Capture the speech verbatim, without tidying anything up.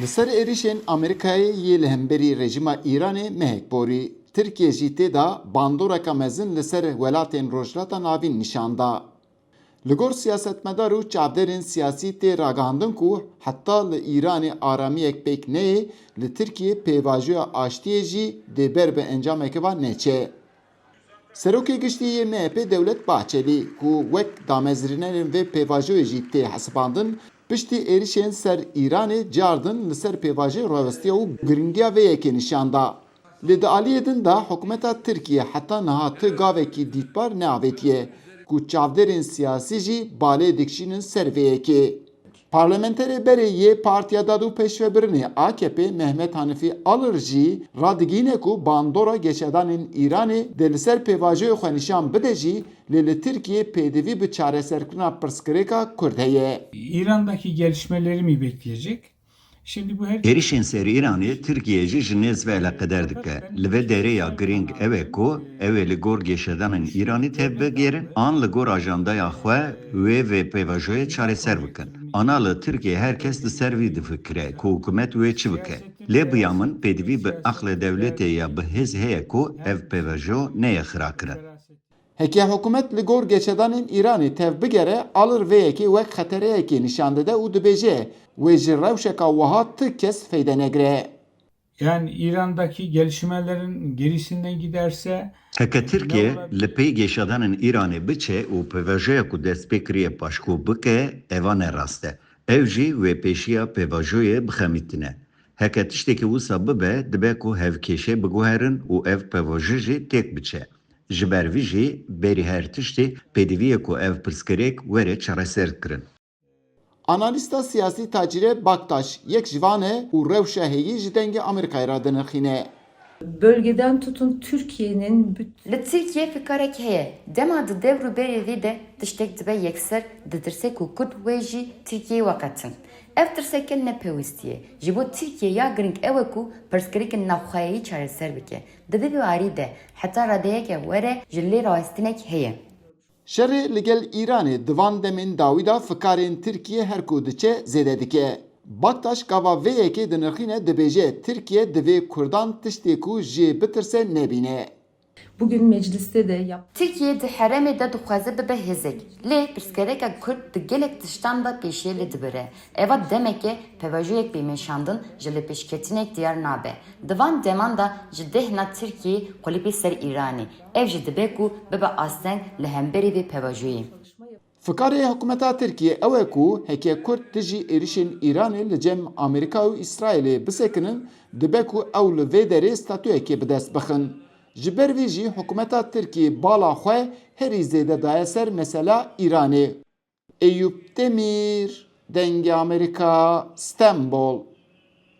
Li ser êrişên Amerîkayê yê li hemberî rejîma Îranê mehek borî, Tirkiye jî tê de bandoreka mezin li ser welatên Rojhilata Navîn nîşan da. Li gor siyasetmedar û çavdêrên siyasî tê ragihandin ku heta li Îranê aramiyek pêk neyê, li Tirkiyê pêvajoya aştiyê jî dê ber bi encameke va neçe. Serokê Giştî yê M H P Dewlet Bahçelî, ku wek damezrînerên vê pêvajoyê jî tê hesibandin, piştî êrişên ser Îranê cardin li ser pêvajê rawestiya û giringiya vê yekê nîşan da. Lê di aliyê din de hikûmeta Tirkiye heta niha ti gavekî dîtbar neavêtiye, ku çavdêrên siyasî jî balê dikişînin ser vê yekê. Parlamenterê berê yê Partiya Dad û Pêşvebirinê, A K P, Mehmet Hanifî Alır jî radigihîne ku bandora geşedanên Îranê dê li ser pêvajoyê xwe nîşan bide jî, lê li Tirkiyê pêdivî bi çareserkirina pirsgirêka Kurd heye. İran'daki gelişmeleri mi bekleyecek? Şimdi bu her... Êrişên ser Îranê Tirkiye jî ji nêz ve eleqeder dike. Li vê derê ya girîng ew e ku ew ê li gor geşedanên Îranê tevbigerin an li gor ajandaya xwe wê vê pêvajoyê çareser bikin. Ana li Tirkiye her kes li ser vî difikire ku hikûmet wê çi bike. Lê bi ya min pêdivî bi aqlê dewletê ya bi hêz heye ku ev pêvajo neyê xirakirin. Heke hikûmet li gor geşedanên Îranê tevbigere, Alır vê yekê wek xetereyekê nîşan dide û dibêje, wê ji rewşeka wiha ti kes feyde negire. Yani İran'daki gelişmelerin gerisinden giderse... Heke Tirkiye li pey geşedanên Îranê biçe û pêvajoya ku dest pê kiriye paşko bike, eva ne rast e. Ew jî wê pêşiya pêvajoyê bixemîtine. Heke tiştekî wisa bibe, dibe ku hevkêşê biguherin û ev pêvajo jî têk biçe. Ji ber vî jî berî her tiştî pêdivî ye ku ev pirsgirêk were çareserkirin. Analîsta siyasî Tacîre Baktaş yek ji van e û rewşa heyî ji Dengê Amerîkayê re dinirxîne. Bölgeden tutun Türkiye'nin büt- Li Tirkiyê fikarek heye, dema di dewr û berê vê de tiştek dibe yekser, ditirse ku Kurd wê ji Tirkiyeyê veqetin. Ev tirseke ne pêwîstî ye. Ji bo Tirkiye ya girîng ew e ku pirsgirêkên navxweyayî çareser bike. Di vê warî de heta radeyeke were ji lê rawestinek heye. Şerê li gel Îranê di van demên dawî de fikarên Tirkiyê her ku diçe zêde dike. Baktaş gava vê yekê dinirxîne, dibêje Tirkiye divê Kurdan tiştê ku jê bitirse nebîne. Bugün mecliste de yap- Tirkiye di herêmê de dixwaze bibe hêzek. Lê pirsgirêka Kurd di gelek tiştan de pêşiyê lê dibire. Eva demeke pêvajoyek bê meşandin ji lêpêşketinek diyar nabe. Di van deman de ji dehna Tirkiyê qulipî ser Îranê. Ev jî dibe ku bibe asteng li hemberî vê pêvajoyê. Fikarê hikûmeta Tirkiyê ew e ku heke Kurd dijî êrişên Îranê li cem Amerîka û Îsraîlê bisekinin, dibe ku ew li vê derê statuyekê bi dest bixin. Ji ber vî jî hikûmeta Tirkiyê bala xwe herî zêde daye ser mesela Îranê. Eyûp Demîr, Dengê Amerîka, Stenbol.